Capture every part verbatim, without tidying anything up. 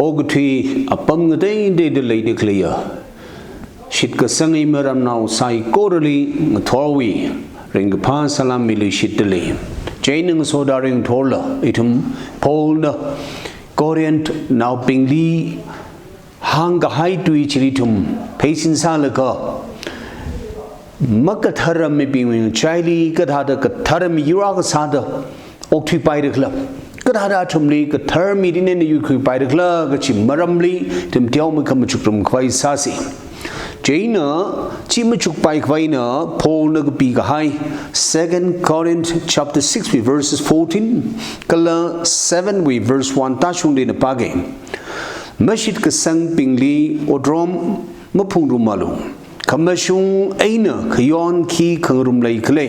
Okathui apam ngateiteida leida khaleiya shitkasang imaramnao saikorali ngathorwui ringkaphā salam miluishitdalei. Chieina ngasoda ringthorla ithum Paulna Corinthnaobingli hāngkahai tui chili ithum pheisin sālaga, makathara mibingwui ngachaili kathāda kathara miyur akha sāda okthuipaida khala, kathāda athumli kathara mirin eina yuikhuipaida khala kachi maramli ithum teomeikha machukrum khavai sāsa. Chieina chi machukpai khavaina Paulna kapikahai Second Corinth chapter six wui verses fourteen kala seven wui verse one tāshungda ina pāga. Mashitkasangbingli otram maphungrummalu. Khamashung eina khayon khi khangarum leikhala?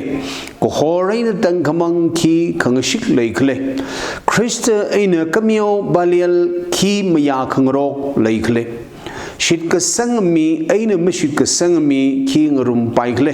Kahor eina tangkhamang khi khangashik leikhala? Khrista eina kameo Belial khi mayā khangarok leikhala? Shitkasang mi eina mashitkasang mi khi ngarumpaikhala?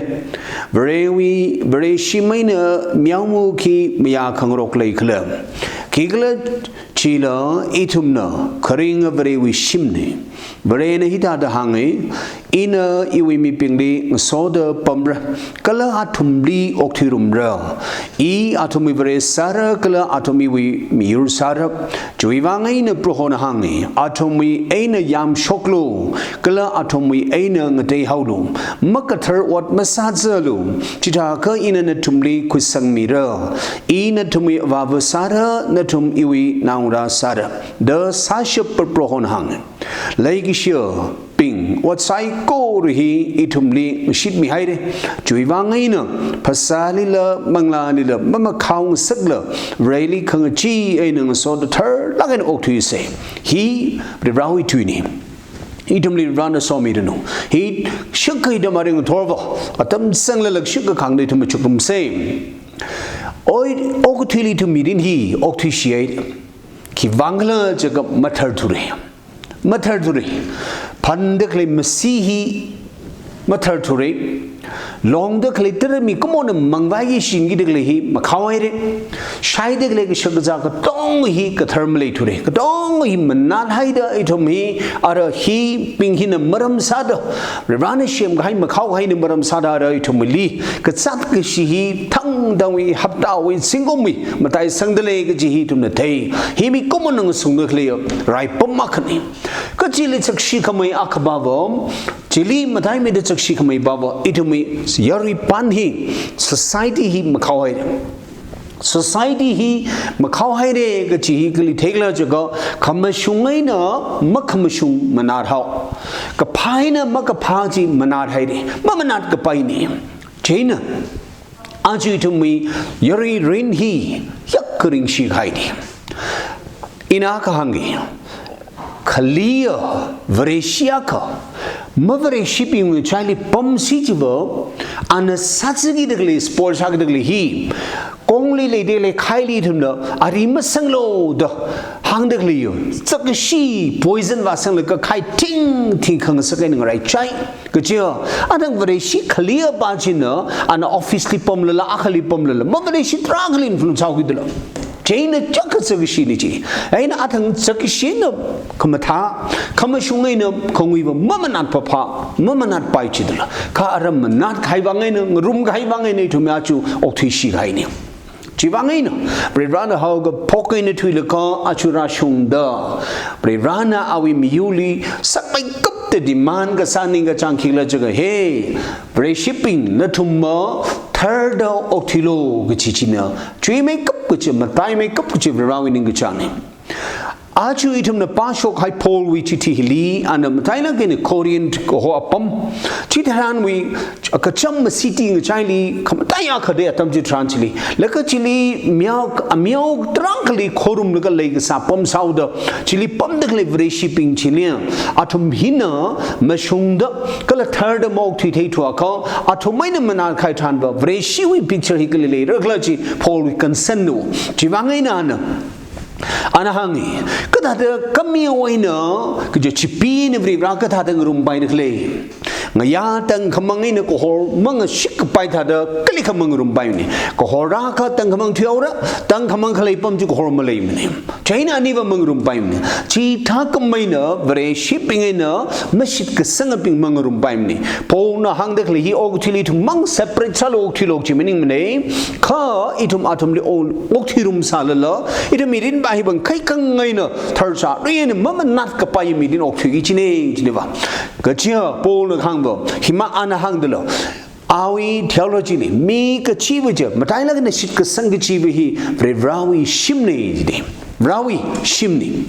Varewui, Vareshi mi eina meoma khi mayā khangarok leikhala? Khikhalajila ithumna kharinga Varewui shimna. Varena hithāda hānga, ina iwui mibingli ngasoda pamra, kala athumli okthuirumra. I athumwui Vare sāra, kala athum iwui miyur sāra. Chiwuivang eina Prohona hānga, athumwui eina yamshoklu, kala athumwui eina ngateihaolu. Makathar ot masāzalu, chithākha ina nathumli khuisangmira. I nathumwui avāva sāra, nathum iwui naongarā sāra, da sāshappa Prohona hānga. Leikashiyabing, ot saikora hi ithumli ngashitmihaira. Chiwuivang eina phasālila, manglālila mamakhao ngasakla, Vareli khangachee eina ngasoda tharlāk eina okthuisa. Hi Varivarāwui tuina. Ithumli Varivarāna somiranu. Hi shakkai da maringthorva, atam sanglala shakka khangda ithum machukrumsa. Oi, okathuili ithum mirin hi okthuishihai. Khiwuivang khala jiakha matharthura. Matharthura. Phanda khalei masi hi matharthura. Longda khalei tara mikumona mangvai shinki da khalei hi makhaohaira. Shaida khalei kashakazā katonga hi kathar maleithura. Katonga hi manathaida ithum hi, ara hibing hina maram sāda, Varivarāna semkahai makhaokahaina maram sāda ara ithumli kazāt kashi hi thangtangwui, haptawui, zingkumwui mataisangdalei kaji hi ithumna thei. Hi mikumona ngasungda khalei raipam akhana. Kachili chakshi khamei akha pava, chili mataimeida chakshi khamei pava, ithumwui yaruipan hi, society hi makhaohaira. Society hi makhaohaira kaji hi kali theikhala jiakha, khamashung eina makhamashung manathao, kaphā eina makaphā chi manathaira, mamanatkapaiya. Chieina aja ithumwui yarui mirin hi yak kharing shikahaina. Ina kahānga, khaleiya Vareshi akha mavareshibingwui ngachaili pamsi chiva, ana sāzakida khalei, spoil sākida khalei hi, kongli leida khalei khaili ithumna ari masanglu da hāngda khaleiya chakkashi poison vāsanglaga khai thingthing khangasak eina ngaraichai. Kaja, athang Vareshi khaleiya pā china, ana office li pamlala, akhali pamlala, mavareshi tarākhali influence sāhaokidala. Chieina chakka chakkashina chi. Eina athang chakkashina khamathā, khamashung eina khanguiva mamanatpaphā, mamanatpai chidala. Kha ara manatkahai vang eina, ngarumkahai vang eina ithum aja okthuishikahaina. Chiwuivang eina, Varivarāna haokaphok eina thuilaga aja rāshungda, Varivarāna awui miyurli sakmeikapta demand kasā ningkachāng khikhala jiakha, he, Vareshibing nathum matharda okthuilu kaji china, chuimeikap kaji, mataimeikap kaji Varivarāwui ningkachāngna. Aja ithumna pāshokhai Paulwui chithi hili, ana matailāk eina Corinth kaho apam, chitharanwui kacham city ngachaili khamataiya khamataiya atam chitharan chili, laga chili miyao, amiyao tarākhali khorumlaga leikasā pamsāhaoda, chili pamda khalei Vareshibing chili, athum hina mashungda kala tharda maokthuithei thuakha, athum eina manatkahai tharanva Vareshiwui picture hi kali leira khala chi Paulwui concern na. Chiwuivang eina ana, ana hānga, kathāda kameo eina, kaja chipee eina Varivarā kathāda ngarumpaida khala? Ngayā tangkhamang eina kahor mangashik kapai thāda kalikha mangarumpaimana. Kahor rākha tangkhamang thuihaora, tangkhamang khalei apam chi kahor maleimana. Chieina aniva mangarumpaimana. Chithākhameina Vareshibing eina mashitkasangbing mangarumpaimana. Paulna hāngda khalei hi okathuili ithum mang separate sālu, okathuilu kaji maningmana. Kha ithum athumli o-, okathuirum sālala, ithum mirinva hi bang kaikhang eina tharchāri eina mamanat kapai mirin okthuiki kajina, kajina va. Kaja Paulna kahāngva, himang ana hāngdala, awui theology li, mi kachiva chi, matailāk eina shitkasang kachiva hi, Varivarawui shimna, jida. Varivarawui shimna.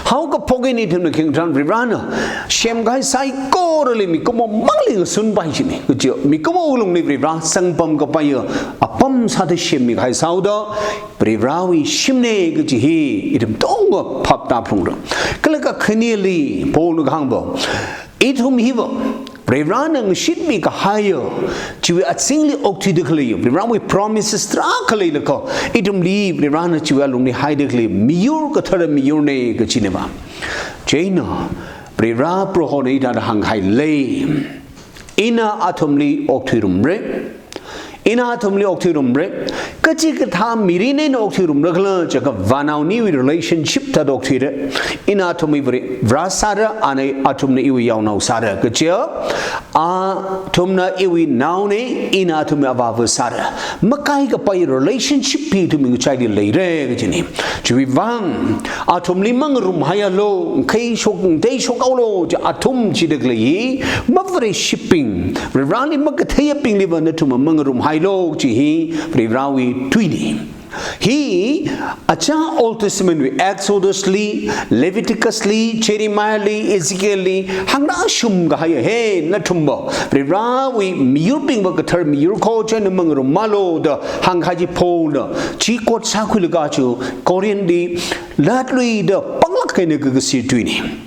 Haokaphok eina ithumna khayang tharan Varivarana semkahai saikorali mikumo mangli ngasunpai kajina. Kaja, mikumo wuklungli Varivara zangpam kapaiya apam sāda semmikahai sāhaoda, Varivarawui shimna kaji hi ithum tongva phap tāphalungra. Kala kakhaneli Paulna kahāngva, ithum hiva Varivarana ngashitmi kahaiya, chiwui azingli okthuida khalei, Varivarawui promises tarākha leilakha, ithumli Varivarana chiwui alungli haida khalei miyur, kathara miyurna kajina va. Chieina Varivara Prohona hithāda hāngkahai lei. Ina athumli okthuirumra. Ina athumli okthuirumra. Kachikathā mirin eina okthuirumra khala jiakha vānaoniwui relationship thāda okthuira. Ina athumwui Vari-, Varivara sāra, ana athumna iwui yaonao sāra. Kaja, athumna iwui naona, ina athumwui avāva sāra. Makai kapai relationship hi ithumwui ngachaili leira kajina. Chiwui vang, athumli mangarumhaialu, khaishok, teishokhaolu, chi athum jida khalei hi, mavareshibing, Varivarali makatheiyabingliva nathumva mangarumhailu, chi hi Varivarawui tuina. Hi, achā Old Testament wui Exodus li, Leviticus li, Jeremiah li, Ezekiel li, hāngrāshum kahaiya, he, nathumva Varivarawui miyurbingva kathara miyur kho, chieina mangarumalu da hāngkahai chi Paulna, chi quote sākhuilaga chi Corinth li, latluida panglāk eina kakasir tuina.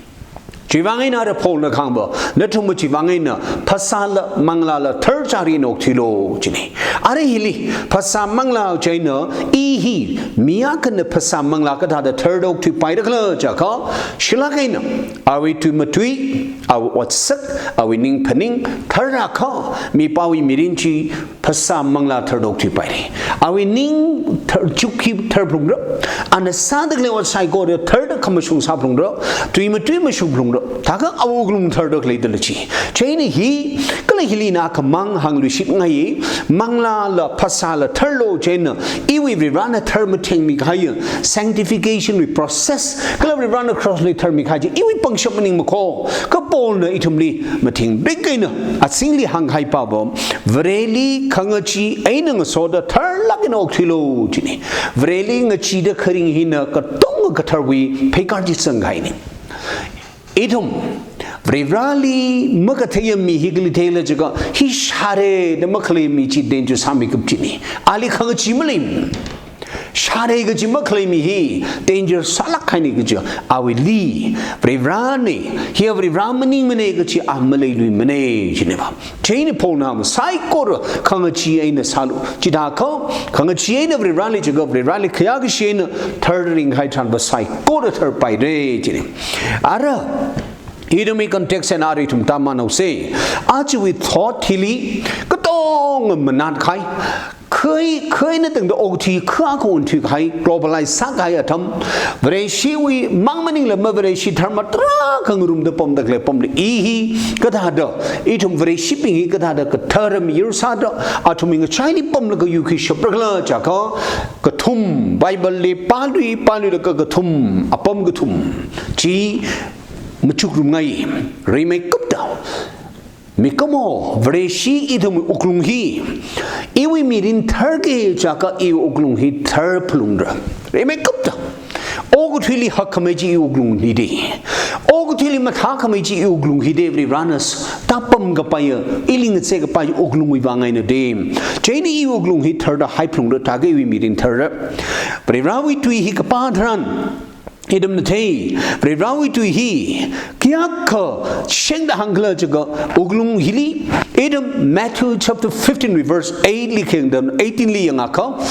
Chiwui vang eina ara Paulna kahāngva, nathumva chiwui vang eina phasāla, manglāla, tharchāri eina okthuilu, jina. Ara hili, phasā manglā chieina, i hi, mi akhana phasā manglā kathāda tharda okthuipaira khala jiakha, shilāk eina, awui tui matui, awui otsak, awui ning phaning, tharrākha, mipāwui mirin chi, phasā manglā tharda okthuipaira. Awui ning thar, chuk hi tharphalungra. Ana sāda khalei ot saikora tharda khamashung sāphalungra. Tui matui mashungphalungra. Thākha awui wuklung tharda khalei dala chi. Chieina hi, kala hili ina khamang hāngluishitngai, manglāla, phasāla tharlu chieina, iwui Varivarana tharmathengmi kahaiya, sanctification wui process, kala Varivarana cross li tharmi kahai chi, iwui pangshap maningmakho, kha Paulna ithumli mathingrik eina, azingli hāngkahai pava, Vareli khangachee eina ngasoda tharlāk eina okthuilu, jina. Vareli ngacheeda kharing hina katonga katharwui pheikar chi zangkahaina. Ithum, Varivarali makatheiya mi hi kali theila jiakha, hi shāra da makhalei mi chi danger sāmi kapchina. Ali khangachee maleimana. Shāra kaji makhalei mi hi danger sālāk kahaina kaja, awuili, Varivarana, hi Varivara maningmana kaji a maleiluimana, jina va. Chieina Paulna hāng saikora khangachee eina sālu. Chithākha, khangachee eina Varivarali jiakha, Varivarali khayākashi eina tharda ringkahai tharanva saikora tharpaira, jina. Ara, ithumwui context eina ara ithum tāmānhaosa. Ajawui thought hili, katonga manatkahai, kha, kha eina tangda okathui khā kha onthuikahai, globalize sākahai atam, Vareshiwui mang maningla mavareshi dharma tarākha ngarumda pamda khalei apamli, i hi kathāda, ithum Vareshibing hi kathāda kathara miyur sāda, athumwui ngachaili pamlaga yuikhuishapra khala jiakha, kathum, Bible li pālui, pāluilaga kathum, apam kathum chi machukrumngai, rimeikapta. Mikumo, Vareshi ithumwui wuklung hi, iwui mirin tharki jiakha iwui wuklung hi tharphalungra. Rimeikapta. Okathuili hakkhamei chi iwui wuklung hina da. Okathuili mathākhamei chi iwui wuklung hina da, Varivarana s-, tāpam kapaiya, ili ngaze kapaiya wuklungwui vang eina da. Chieina iwui wuklung hi tharda haiphalungra, thākha iwui mirin tharra. Varivarawui tui hi kapā tharan, ithumna thei, Varivarawui tui hi, kayākha shengda hāngkhala jiakha, wuklung hili, ithum Matthew chapter fifteen wui verse eight li khayang tharan, eighteen li yangakha,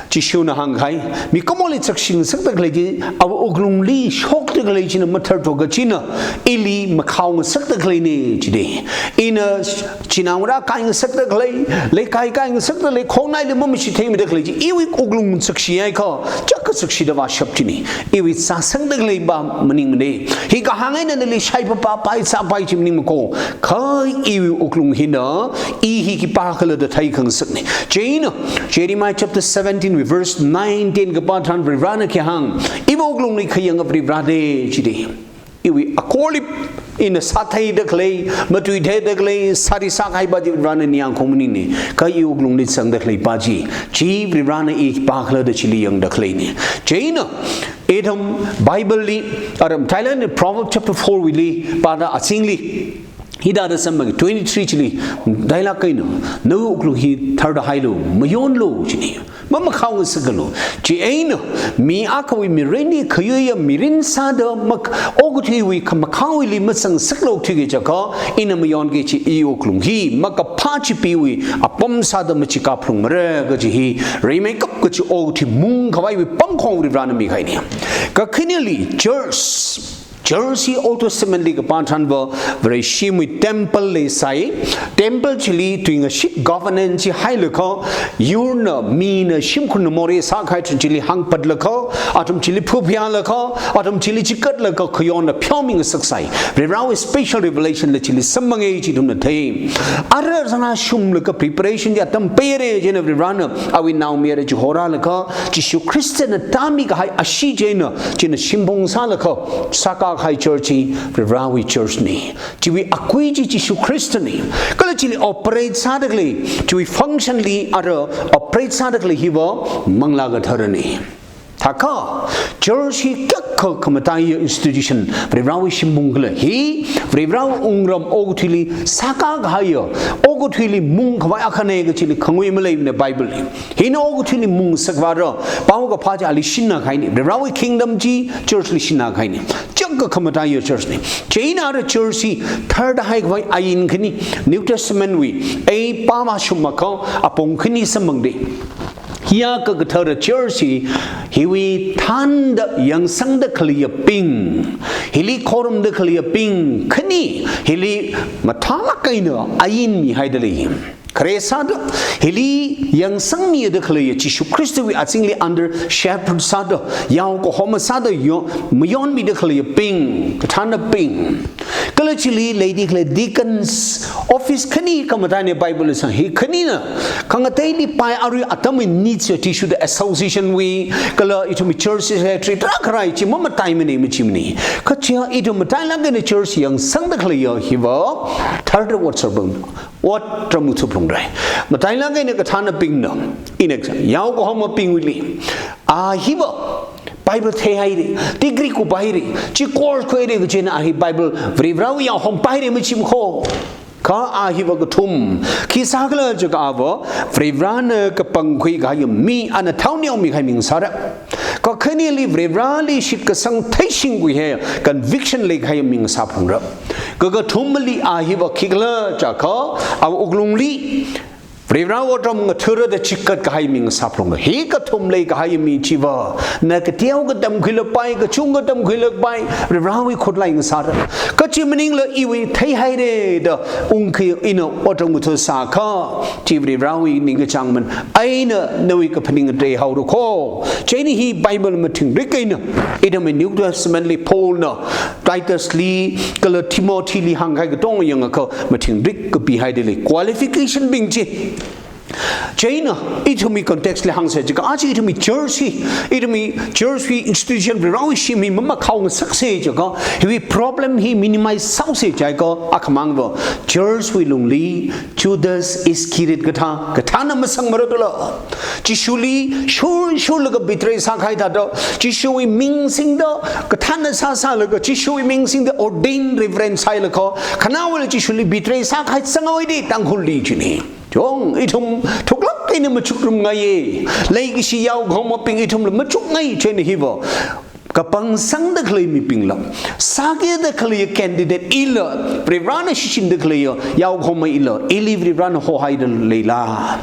Jishuna hāngkahai, mikumoli chakshi ngasakda khalei chi, awui wuklungli shokda khalei china mathar thok kachina, ili makhao ngasakda khaleina jida. Ina chinaongarā kai ngasakda khalei, leikai kai ngasakda khalei, khongnaili mamashithei mida khalei chi, iwui wuklung chakshi haikha, chaka chakshida vāshap china. Iwui sāsangda khalei pa maningmana. Hi kahāng eina nali shaipapapai sāpai chi maningmako. Kha iwui wuklung hina, i hi khipākhala da theikhangasakna. Chieina, Jeremiah chapter seventeen, verse nine, ten kapā tharan Varivarana khi hāng, iwui wuklungli khayang Varivarana jida. Iwui akorli ina sātheida khalei, matuitheida khalei, sāri sākahai pa chi Varivarana ningyāng kho maningna. Kha iwui wuklungli zangda khalei pa chi, chi Varivarana i khipākhala da chili yangda khaleina. Chieina, ithum Bible li, aram, thālala Proverbs chapter four wuili, pāda azingli, hithāda samphang twenty-three chili, thālala kaina, nawui wuklung hi tharda hailu, mayonlu jina. Mamakhao ngasaklu. Chieina, mi akhawui mirinli khayuiya mirin sāda mak-, okathuiwui khamakhaowuili mazang ngasaklu thuiki jiakha, ina mayonki kachi iwui wuklung hi, makaphā chipeewui apam sāda machikā phalungmara kaji hi, rimeikap kachi okathui mungkhavaiwui pamkhong Varivarana mikahaina. Kakhaneli, church. Church hi Old Testament li kapā tharan va, Vareshimwui temple leisai. Temple chili tuingashit governance chi hailaga, yurna, mina, shimkhurna morei sākahai athum chili hāngpatlaga, athum chili phuphayālaga, athum chili chikatlaga, khayonna pheomi ngasaksai. Varivarawui special revelation la chili samphanga chi ithumna thei. Ara zangna shumlaga preparation chi atam peira chieina Varivarana awui naomayara chihorālaga, Jishu Khristana tāmikahai ashee chieina, china shimphung sālaga, sākakahai church hi Varivarawui church na. Chiwui akui chi Jishu Khristana. Kala chili operate sāda khalei, chiwui function li ara operate sāda khalei hiva Manglā Katharana. Thākha, church hi kayākha khamataiya institution, Varivarawui shimphung khala hi, Varivarawui wungram okathuili sākakahaiya, okathuili mungkhavai akhana kachili khangui maleimana Bible li. Hina okathuili mung ngasakvāra, paokaphā chi ali shinna kahaina, Varivarawui kingdom chi church li shinna kahaina. Kayākha khamataiya church na. Chieina ara church hi tharda haikhavai ain khani, New Testament wui, ei pāmashungmakha apong khani samphangda. Hiya kakathara church hi, hiwui thānda yangsangda khaleiyabing, hili khorumda khaleiyabing, khani, hili mathālāk eina ain mihaida lei. Khare sāda, hili yangsangmida khaleiya Jishu Khristawui azingli under shepherd sāda, yao kahoma sāda yo, mayonmida khaleiyabing, kathānabing. Kala chili leida khalei deacons, office khani khamataina Bible li sāhai khanina, khangateili pai arui atamwui needs ya tissue da association wui, kala ithumwui church secretary, tarākha rai chi mamataimana machimana. Kha chiya ithum matailāk eina church yangsangda khaleiya hiva, tharda ot sāphalung, otram ngathā phalungra. Matailāk eina kathānabingna, in example, yao kahomabingwuili, a hiva, Bible theihaira, degree kuphaira, chi course khuihaira kajina a hi Bible, Varivarawui yao hompaira machimako. Kha a hiva kathum, khi sākhala jiakha ava, Varivarana kapangkhui kahaiya mi, ana thao neomikahai mi ngasāra. Kakhaneli Varivarali shitkasang theishingkhuihai, conviction leikahaiya mi ngasāphalungra. Kakathumali a hiva khikhala jiakha, awui wuklungli, Varivarawui otram ngathāra da chikat kahai mi ngasāphalungra. Hi kathum leikahai mi chiva, na kateo katamkhuilapai, kachung katamkhuilapai, Varivarawui khutlai ngasāra. Kachi maningla iwui theihaira da ungkhui ina otram ngathā sākha, chi Varivarawui ningkachāng man, eina nawui kaphaning ngateihaorako. Chieina hi Bible mathingrik eina, ithumwui New Testament li Paul na, Titus li, kala Timothy li hāngkahai katonga yangakha, mathingrik kapihaida lei. Qualification bing chi. Chieina, ithumwui context li hāngsa jiakha, aja ithumwui church hi, ithumwui church hi institution Varivarawui shim hi mamakhao ngasaksa jiakha, hiwui problem hi minimize sāhaosa jiakha, akhamangva, church wui lungli, Judas Iscariot kathā, kathāna masangmara tula. Jishuli shur shurlaga betray sākahai thāda, Jishuwui ming singda, kathāna sāsālaga, Jishuwui ming singda ordained reverend sāhailaga, khanaowala Jishuli betray sākahai sanghaowa da Tangkhulli china. Chong, ithum thuklāk eina machukngarumngaiya. Leikashi yao kahomabing ithumla machukngai chieina hiva. Kapangsangda khalei mibingla, sākida khalei candidate ila, Varivarana shichinda khaleiya yao kahoma ila, ili Varivarana hohaida leila.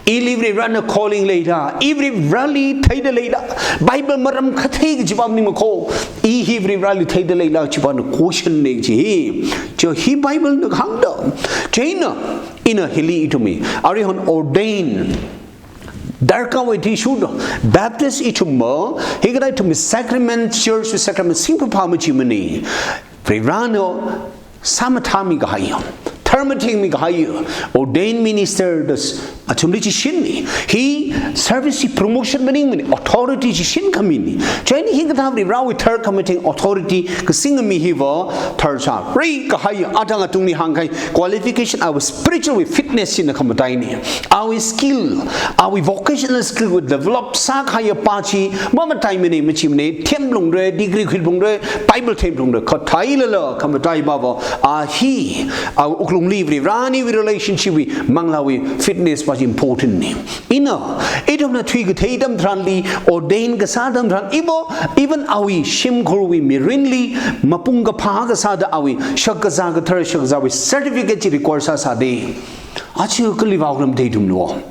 Ili Varivarana calling leila, i Varivarali theida leila, Bible maram kathei kajiva maningmakho, i hi Varivarali theida leila kajiva na question na kaji hi. Chi hi Bible na kahāngda. Chieina, ina hili ithumwui, aruihon ordain darkar wui athishurda, Baptist ithumva, hikathā ithumwui sacrament, church wui sacrament singphāphā machimana. Varivarana sāmathāmi kahai, tharmathengmi kahai, ordained minister da athumli chishinna. Hi service chi promotion maningmana, authority chishin khamina. Chieina hikathā Varivarawui tharkhamatheng authority kasingmi hiva tharsārei kahai, atang atungli hāngkahai qualification, awui spiritual wui fitness china khamataina. Awui skill, awui vocational skill wui develop sākahai pa chi mamataimana, machimana, themphalungra, degree khuiphalungra, Bible themphalungra, kha theilala khamataiva va, a hi, awui wuklungli Varivaraniwui relationship wui, manglāwui fitness pa chi important na. Ina, ithumna thuikathei atam tharanli, ordain kasā atam tharan, iva, even awui shimkhurwui mirinli mapung kaphā kasāda awui shakkazā kathar shakkazāwui certificate chi require sāsāda. Aja kali vākharam theithumlu.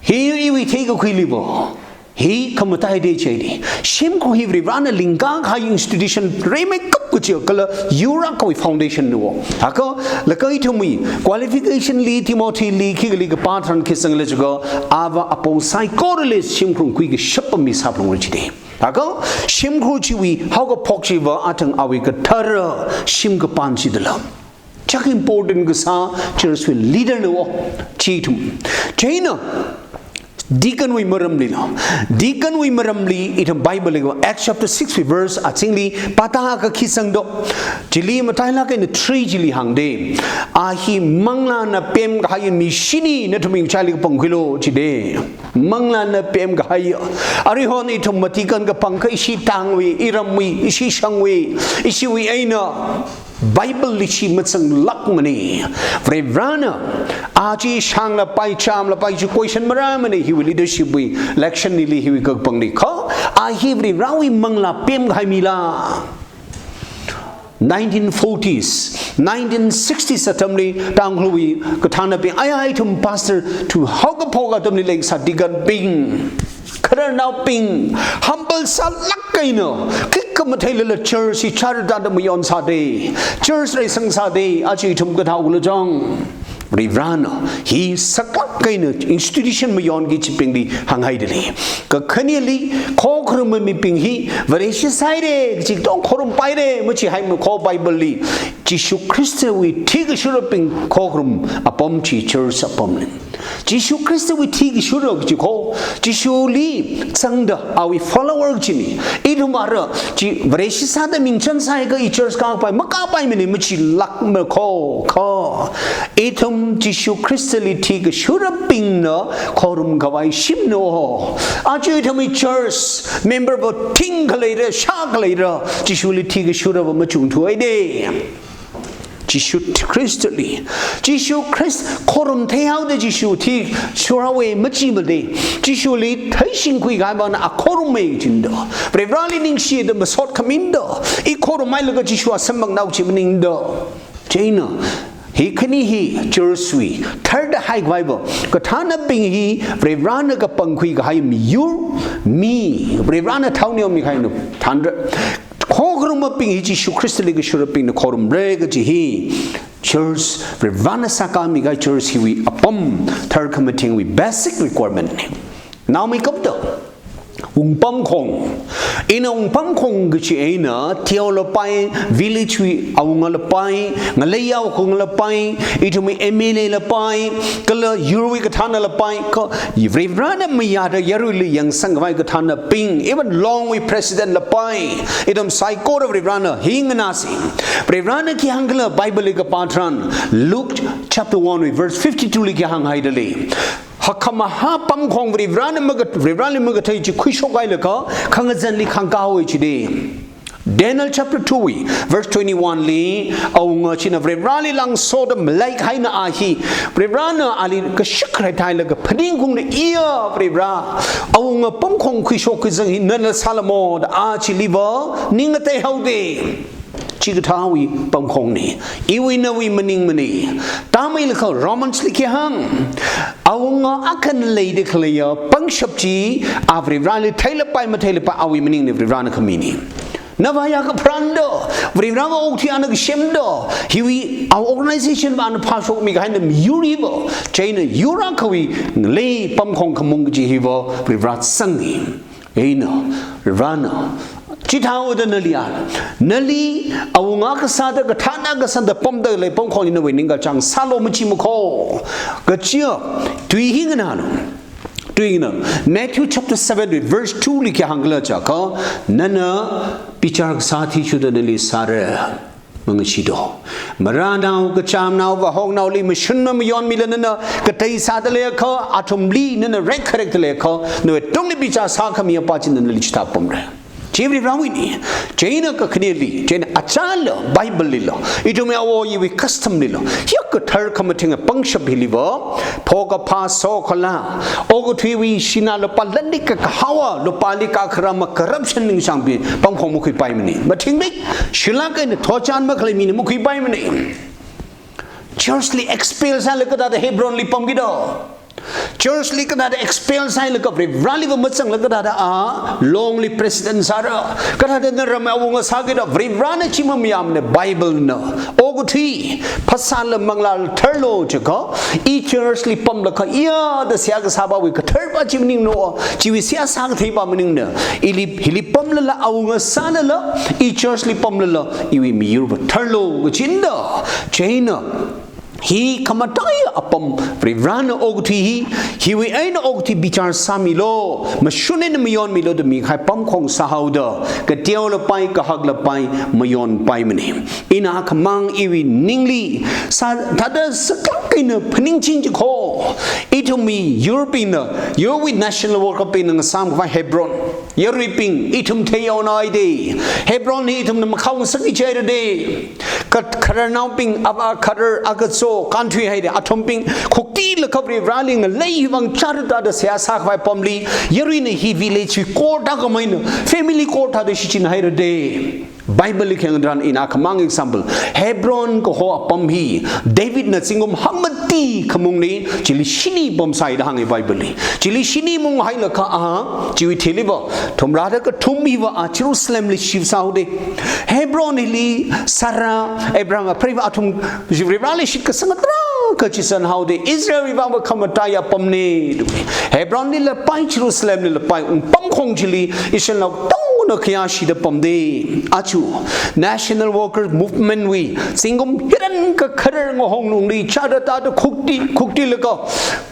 Hi iwui theikakhuiliva, hi khamataida chieina, shimkhur hi Varivarana lingkakahai institution rimeikap kachi kala yur akhawui foundation na. Haka, laga ithumwui qualification li, Timothy li khikha li kapā tharan khi sangla chiakha, ava apong saikorali shimkhur khuikashap mi sāphalungra jida. Haka, shimkhur chiwui haokaphok chiva atang awui kathara shim kapam chidala. Chak important kasā church wui leader na wo, chi ithum. Chieina, deacon wui maramlila. Deacon wui maramli ithum Bible li Acts chapter six wui verse azingli pāda kha khi sangdo. Chili matailāk eina three chili hāngda. A hi manglāna pemkahai mi shini nathumwui ngachaili kapangkhuilu jida. Manglāna pemkahai. Aruihon ithum ma deacon kapangkha ishi tangwui, iramwui, ishi shangwui, ishiwui eina Bible li chi mazanglākmana. Varivarana, a chi shanglapai, chamlapai chi question marāmana hiwui leadership wui election nili hiwui kakapangli. Kha, a hi Varivarawui manglā pemkahai mila. Nineteen forties, nineteen sixties atamli Tangkhulwui kathānabing, aya ithum pastor thuihaokaphok atamli leikasā deacon bing, khararnaobing, humble sālāk eina, khikha matheilala church hi chara tāda mayon sāda, church reisang sāda, aja ithum kathāula jang. Varivarana, hi saklāk eina institution mayonki kachibingli hānghaida lei. Kakhaneli, khokharum mibing hi, Vareshi sāhaira, kachi tong khorumpaira, machihaimana kho Bible li. Jishu Khristawui thikashurabing khokharum apam chi church apamna. Jishu Khristawui thikashura kachi kho, Jishuli zangda awui follower kachina. Ithum ara, chi Vareshi sāda mingchan sāhaiakha i church kāpai, makāpaimana, machilākma kho, kha. Ithum Jishu Khristali thikashurabingna khorumkhavai shimna. Aja ithumwui church member va thingkha leira, shākha leira, Jishuli thikashurava machungthuhaida. Jishu Khristali. Jishu Khrist khorum theihaoda Jishu thishurhaowa machimada. Jishuli theishingkhui kahaivana a khorumna jida. Varivarali ningshida masot khamida. I khorummeilaga Jishu asamphang nao chi maningda. Chieina, hi khani hi church wui tharda haikhavai va. Kathānabing hi Varivarana kapangkhui kahai miyur, mi, Varivarana thaoneomi kahaina thānra. Khokharumabing hi Jishu Khristali kashurabingna khorumra kaji hi. Church, Varivarana sākāmi kahai church hiwui apam, tharkhamathengwui basic requirement na. Naomeikapta, wungpamkhong. Ina wungpamkhong kachi eina, T O lapai, village wui awunga lapai, ngaleiya khong lapai, ithumwui M L A lapai, kala yurwui kathāna lapai, kha Varivarana mayāda yaruili yangsangkhavai kathānabing, even longwui president lapai, ithum saikora Varivarana hi nganāsa. Varivarana khi hāngkhala Bible li kapā tharan, Luke chapter one wui verse fifty-two li khi hānghaida lei. Hakkhamahā pamkhong Varivarana maga-, Varivarali magathei chi khuishokhailaga, khangazanli khangkāhaowa jida. Daniel chapter two wui, verse twenty-one li, awunga china Varivarali langsoda malei kahaina a hi, Varivarana ali kashak reithailaga phaningungda iya Varivara, awunga pamkhong khuishok khuizang hi nana sālamo da a chiliva ning ngateihaoda. Kachikathāwui pamkhongna. Iwui nawui maningmana. Tamei lakha Romans li khi hāng. Awunga akhana leida khaleiya pangshap chi, a Varivarali theilapai matheilapai awui maningna, Varivarana khamina. Nava ya kapharān do, Varivarawui okathui ana kasem do, hiwui a organization va ana phāshokmi kahaina miyur hi va, chieina yur akhawui lei pamkhong khamung kaji hi va, Varivara sangna. Eina, Varivarana, chithāhaoda nali a, nali awunga kasāda, kathāna kasāda pamda lei pamkhongli nawui ningkachāng sālu machi makho. Kachiya, tui hi nganālu. Tui nganā. Matthew chapter seven verse two li khi hāngkhala jiakha, nana bichar kasā athishurda nali sāra. Mangacheedo. Maranao, kachamnao, vahongnaoli mashun mamayonmila nana katei sāda leiakha, athumli nana rekkharekda leiakha, nawui tungli bichar sākhami apa china nali chithā pamra. Chi Varivarawuina. Chieina kakhaneli, chieina achāla, Bible lila, ithumwui awo ayiwui custom lila, ya kathar khamatheng pangshap hili va, phokaphā sokhala, okathuiwui sinā lupā landi kakahaowa, lupāli kakharā ma corruption ningsangpi pamkhong makhuipaimana. Mathingrik, shilak eina thotchan makhalei mina makhuipaimana. Church li expel sālaga kathāda Hebron li pamki do. Church li kathāda expel sālaga Varivarali va mazanglaga kathāda a Longli president sāra. Kathāda naramwui awunga sāki do. Varivarana chi mamayāmana, Bible na. Okathui, phasāla manglāla tharlu jiakha, i church li pamlakha, iya da seihā kasāpawui katharpa chi maninglu, chiwui seihā sākatheipa maningna. Ili, hili pamlala, awunga sālala, i church li pamlala, iwui miyur va tharlu kajina. Chieina, hi khamataiya apam, Varivarana okathui hi, hiwui eina okathui bichar sāmilu, mashun eina mayonmilu da mikahai pamkhong sāhaoda, kateolapai, kahaklapai, mayonpaimana. Ina khamang iwui ningli, sā, thāda saklāk eina phaningching jikho. Ithumwui yurbingna, yurwui national worker bingna ngasāmkhavai Hebron. Yaruibing, ithum theiyaonaida. Hebron hi ithumna makhao ngasakki jihaira da. Ka, khararnaobing, ava kharar, agazo, kanthui haida, athumbing, khukti lakha Varivarali ngalei vang chara thāda seihā sākhavai apamli, yaruina hi village hi kor thākhameina, family kor thāda shichinhaira da. Bible li khi hānga tharan ina khamang example. Hebron kaho apam hi, Davidna zingkum hangmati khamungli, chili shini pamsai da hānga Bible li. Chili shini munghailaga a, chiwui thili va, thumrāda kathum hiva a Jerusalem li shift sāhaoda. Hebron hili Sarah, Abraham apreiva athum Varivarali shitkasang tarākha chizanhaoda. Israel wui vang va khamataiya apamna. Hebron lila pai, Jerusalem lila pai, ungpamkhong chili Israelnao tongna khayāshida pamda. Aja, national worker movement wui, zingkum hiran kakharar ngahong lungli, chara thāda khukti, khukti laga,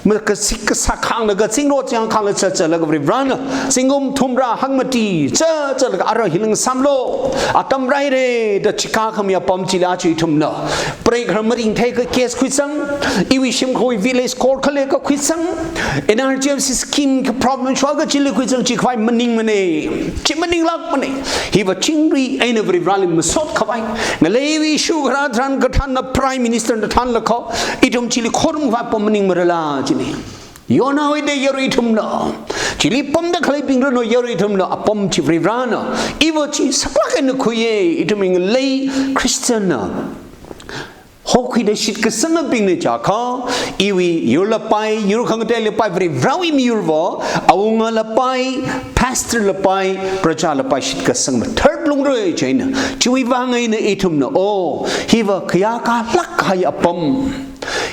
ma kasik kasā khanglaga, zingro chang khangla zatzatlāka Varivarana, zingkum thumrā hangmati zatzatlāka ara hiling samlo, atam raira da chikā khami apam chili aja ithumna. Preikhar maringthei ka case khuisang, iwui shimkhurwui village kor khaleika khuisang, N R G F C scheme ka problem shuwa ka chili khuisang, chikhavai maningmana, chi maninglākmana. Hiva chingri eina Varivarali masotkhavai. Ngaleiwui shukharā tharan kathānna Prime Minister na thānlaga, ithum chili khorumkhavai apam maningmarala jina. Yonhaoda yarui ithumna. Chili pamda khaleibing rano yarui ithumna apam chi Varivarana. Iva chi saklāk eina khuiya, ithum ngalei Christian na. Hokhuida shitkasangbingna jiakha, iwui yurla pai, yur khangateila pai, Varivarawui miyur va, awungala pai, pastorla pai, prajala pai shitkasang mathar lungra chieina. Chiwui vang eina ithumna, oh, hiva khayākalāk kahai apam.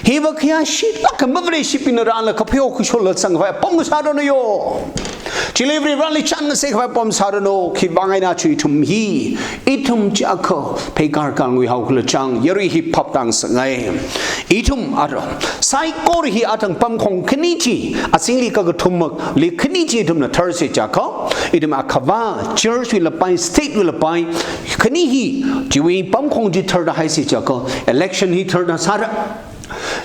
Hiva khayāshilāk kha mavareshibingna rālaga pheo khuishola zangkhavai apam sāranu yo. Chili Varivarali chānngasakkhavai apam sāranu, khiwui vang eina aja ithum hi, ithum chiakha pheikār kāngui haokhala chang, yarui hi phaptāngasakngai. Ithum ara, saikora hi athang pamkhong khani chi, azingli kakathummakli khani chi ithumna tharsa jiakha, ithum Akhava, church wuila pai, state wuila pai, khani hi, chiwui pamkhong chi tharda haisa jiakha, election hi tharda sāra.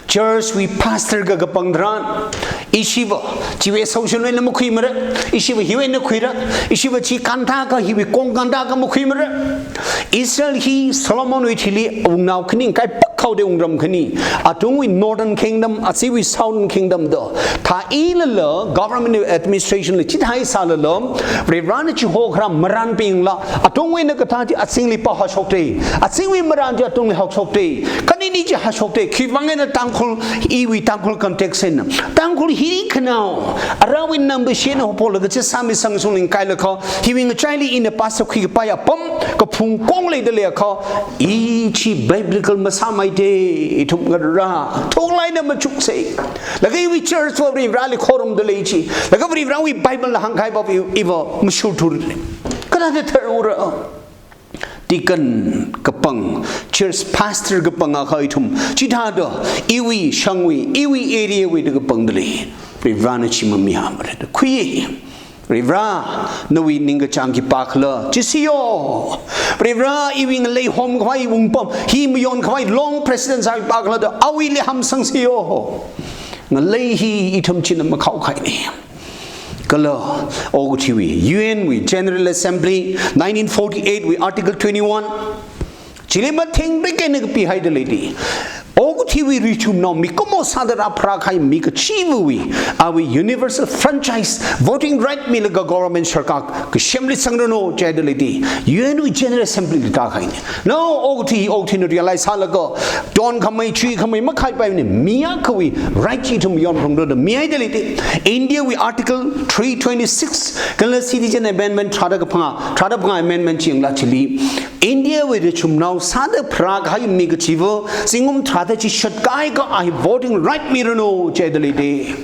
Church wui pastor kakapang tharan, Ishiva, chiwui association wui eina makhuimara. Ishiva hiwui eina khuira. Ishiva chi kāntaka, hiwui kong kāntaka makhuimara. Israel hi Solomonwui thili wungnao khani, kaipak haoda wungram khani. Atungwui Northern Kingdom, achiwui Southern Kingdom da. Thāilala, government administration li chithāi sālala, Varivarana chihokhara marānbingla, atungwui eina kathā chi azingli pahāshokta. Azingwui marān chi atungli hāshokta. Khanini chi hāshokta. Khiwuivang eina Tangkhul, iwui Tangkhul context eina. Tangkhul hi khanao. Arawui number shena hophola kachi sāmi sangshung lingkailakha. Hiwui ngachaili ina pastor khuikapai apam, kaphung kong leida leiakha. I chi biblical masāmara da, ithum ngarā. Thonglaina machuksa. Laga iwui church va Varivarali khorumda lei chi. Laga Varivarawui Bible la hāngkahaiva iva mashurthura. Kathāda tharura. Deacon kapang, church pastor kapang akha ithum. Chithāda, iwui shangwui, iwui area wui da kapangda lei. Varivarana chi mamiya mara da khui. Varivara, nawui ningkachāng khipākhala, chi sāyo. Varivara, iwui ngalei homkhavai wungpam, hi mayonkhavai long president sākhipākhala da, awuili hamsang sāyo. Ngalei hi ithum china makhaokahaina. Kala, okathuiwui, U N wui General Assembly, nineteen forty-eight wui Article twenty-one. Chili mathingrik eina kapihaida lei da. Okathuiwui richumnao mikumo sāda rāpharākahai mi kachivawui, awui universal franchise voting right milaga government sarkar kasemli sangranu jihaida lei da. U N wui General Assembly li tākahaina. Now, okathui, okathuina realize sālaga, tonkhamei, chuikhamei, makhaipaimana, mi akhawui right chi ithum yonphalungra da, mihaida lei da. India wui Article three twenty-six, kala Citizen Amendment tharāda kaphangā, tharāda phangā amendment chi yangla chili. India wui richumnao sāda pharākahai mi kachiva, zingkum tharāda chi shatkahaiakha a hi voting right miranu jihaida lei da.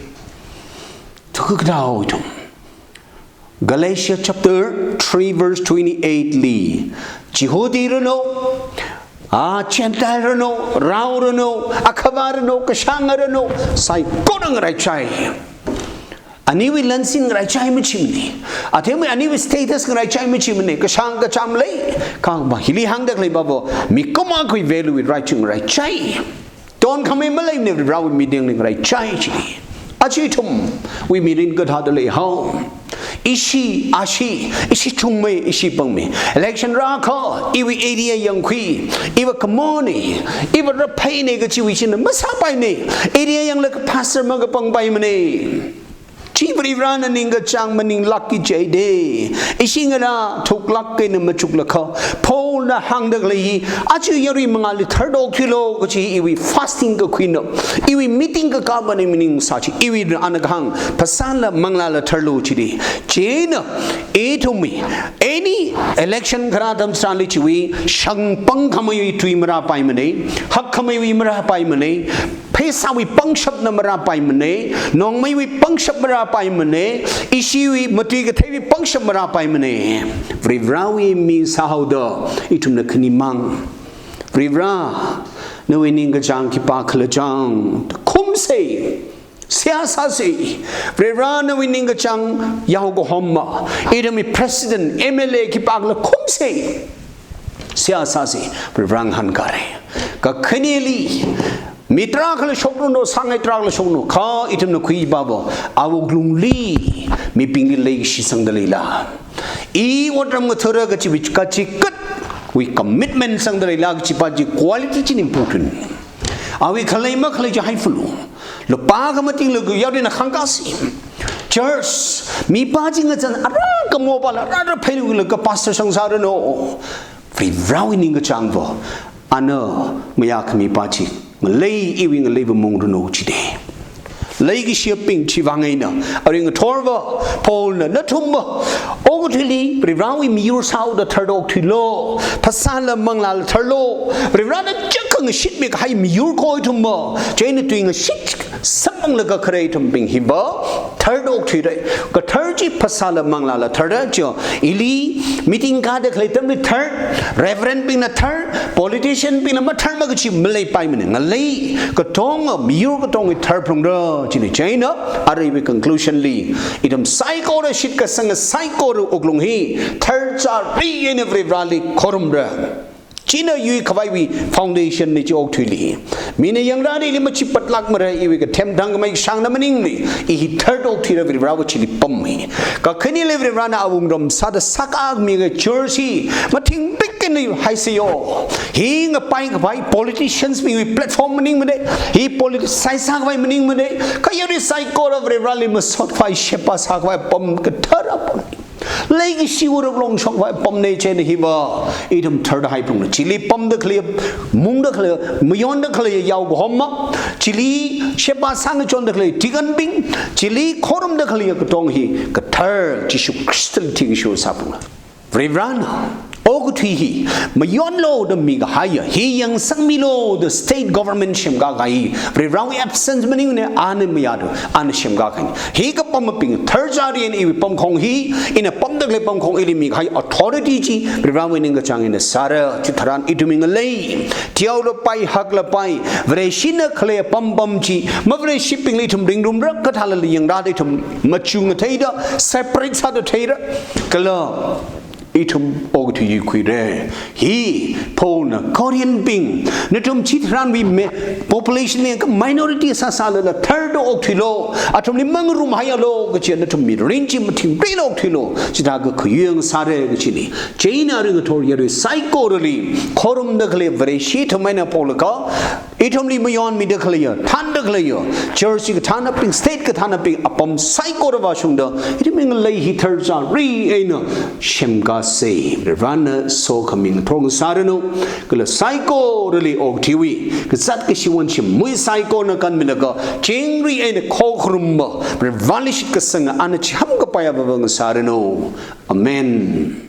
Thukakdao ithum. Galatians chapter three verse twenty-eight li, Jihudi ranu, a Gentile ranu, rao ranu, akhava ranu, kashāng ranu, saikora ngaraichai. Aniwui lansin ngaraichai machimana. Athemwui aniwui status ngaraichai machimana. Kashāng kacham lei, kha hili hāngda khalei babo, mikumo akhawui value wui right chi ngaraichai. Tonkhamei maleimana, Varivarawui mirinli ngaraichai chi. Aja ithumwui mirin kathāda leihao. Ishi, ashi, ishi chungmei, ishi pangmei. Election rākha, iwui area yangkhui, iva khamona, iva rāpheina kachiwui china masāpaimana. Area yanglaga pastor makapangpaimana. Chi Varivarana ningkachāng maninglākki jihaida. Ishi ngarā thuklāk eina machuklaga, Paulna hāngda khalei hi, aja yarui mangāli thardok thuilu kachi iwui fasting kakhuina, iwui meeting kakā maning maningsā chi, iwui ana kahāng, phasāla manglāla tharlu chida. Chieina, ithumwui, any election kharā atam chitharanli chiwui, shangpang khameiwui tui marāpaimana, hakkhameiwui marāpaimana, pheisāwui pangshapna marāpaimana, nongmeiwui pangshap marāpaimana, ishiwui matui katheiwui pangshap marāpaimana. Varivarawui mi sāhaoda, ithumna khanimang. Varivara, nawui ningkachāng khipākhala chang, khumsa, seihā sāsa. Varivara, nawui ningkachāng yaokahoma, ithumwui president, M L A khipākhala khumsa, seihā sāsa, Varivara ngahānkara. Kakhaneli, mi tarākhala shokngaranu, sāngai tarākhala shokngaranu, kha ithumna khuipa babo, awui wuklungli, mibingli leikashi sangda leila. I otram ngathara kachiwui, kachikatwui commitment sangda leila kachipa chi quality china important. Awui khalei makhalei chi haifulu. Lupā khamatingla yaruina khangkasi. Church, mipā chi ngazan, ara kamopala, ara pheilu laga pastor sangsāranu. Varivarawui ningkachāngva, ana mayākhami pa chi, ngalei iwui ngaleiva maungranu chida. Leikashiyabing, chiwuivang eina, arui ngathorva, Paulna nathumva, okathuili, Varivarawui miyur sāhaoda thardok thuilu, phasāla manglāla tharlu, Varivarana chakka ngashitmi kahai miyur kho ithumva, chieina tui ngashit samphanglaga kharei ithumbing hiva, thardok thuira. Kathar chi phasāla manglāla tharra, chi ili meeting kāda khalei atamli thar, reverend bingna thar, politician bingna matharma kachi maleipaimana. Ngalei katonga, miyur katonga tharphalungra, china chieina, aruiwui conclusion li, ithum saikora shitkasanga saikora wuklung hi, tharchari eina Varivarali khorumra. China yuikhavaiwui foundation na chi okathuili. Mina yangrāda ili machipatlākmara, iwui kathemthang khamei kashāngna maningmana, i hi tharda okthuira Varivarāwui chili pam hi. Kakhaneli Varivarāna awungram sāda sākakmi church hi mathingpik eina haisāyo. Hi ngapai kapai politicians bingwui platform maningmana, hi politicize sākhavai maningmana, kha yari saikora Varivarāli masot khavai sheba sākhavai apam kathara apam. Leikashiwui rap longshok khavai apamna, chieina hiva ithum tharda haiphungna. Chili pamda khalei, mungda khalei, mayonda khalei yaokahoma, chili sheba sāngachonda khalei deacon bing, chili khorumda khalei katong hi kathar Jishu Khristali thikasho sāphungna. Varivarāna okathui hi mayonlu da mikahaiya, hi yangsangmilu da state government semkakahai, Varivarāwui absence maningmana, ana mayāda, ana semkakahai. Hi kapam aping tharchārin, iwui pamkhong hi, ina pamda khalei pamkhong ili mikahai authority chi Varivarāwui ningkachāng eina sāra. Chitharan ithumwui ngalei teolapai, haklapai, Vareshina khalei apam apam chi mavareshi bingli ithum ringrumra, kathālala yangrāda ithum machung ngatheida, separate sāda theira. Kala ithum okathui yuikhuira. Hi Paulna Corinthian bing, nathum chitharanwui me, population li minority sāsālala tharda okthuilu, athumli mangarumhaialu kachi, nathum mirin chi mathingpikla okthuilu, chithākha khayuiyang sāra kachina. Chieina ringathor yarui saikorali khorumda khalei Vareshi athum eina polaga, ithumli mayonmida khaleiya, thānda khaleiya, church kathānabing, state kathānabing, apam saikora vāshungda, ithumwui ngalei hi tharchāri eina semkasa. Varivarāna sokhami ngathor ngasāranu, kala saikorali okathuiwui kazāt kashi wonshim mui saikorana kanmilaga, chingri eina khokharumba Varivarāli shitkasanga ana chihān kapai avāva ngasāranu. Amen.